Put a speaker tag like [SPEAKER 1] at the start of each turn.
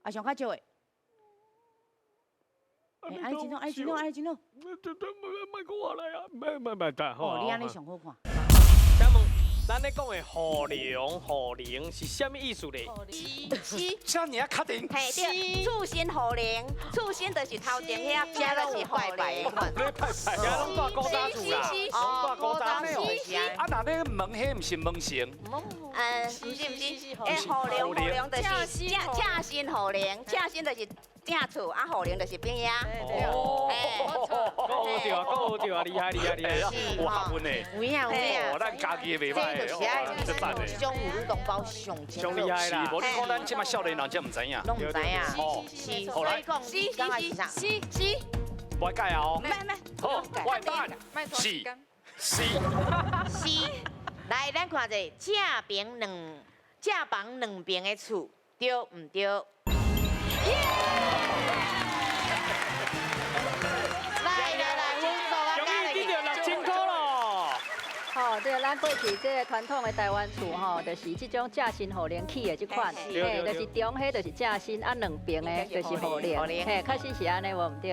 [SPEAKER 1] 啊，上較少的。欸，按呢真好，按呢真好，按呢真好。
[SPEAKER 2] 莫講話來啊，莫莫莫得。
[SPEAKER 1] 哦，你按呢上好看。
[SPEAKER 2] 請問，咱咧講的雨龍、雨龍是啥物意思咧？
[SPEAKER 3] 是。
[SPEAKER 4] 遮爾仔確定？
[SPEAKER 3] 嘿對，厝身雨龍，厝身就是頭前遐，遮就是拜拜的款。
[SPEAKER 4] 咧拜拜。
[SPEAKER 2] 遮攏住古早厝啦，攏住古早厝。
[SPEAKER 4] 啊，若咧門彼毋是門神？
[SPEAKER 3] 嗯，毋是毋是，欸，雨龍雨龍就是正正身雨龍，正身就是正厝，啊，雨龍就是邊仔。
[SPEAKER 2] 哦，講對啊，講對啊，厲害厲害厲害。
[SPEAKER 4] 有學問的。
[SPEAKER 5] 有影有影。
[SPEAKER 4] 哦，咱家己的袂歹。
[SPEAKER 5] 這就是愛這種婦女同胞上
[SPEAKER 2] 上厲害啦。
[SPEAKER 4] 是，無你講咱這馬少年人才毋知影。
[SPEAKER 5] 攏毋知影。
[SPEAKER 4] 哦，
[SPEAKER 5] 是，所以講，你感覺是啥？
[SPEAKER 3] 是是。
[SPEAKER 4] 無改啊哦。
[SPEAKER 3] 免免。
[SPEAKER 4] 好，我的答案是 C。
[SPEAKER 5] C。來，咱看者正邊兩正房兩邊的厝，對毋對？來來來，分數啊，
[SPEAKER 2] 終於得到6000塊咯！
[SPEAKER 6] 吼，對，咱過去這个傳統的台灣厝吼，就是這種正身雨龍起的這款，嘿，就是中彼就是正身，啊兩邊的就是雨龍，嘿，確實是按呢，無毋對。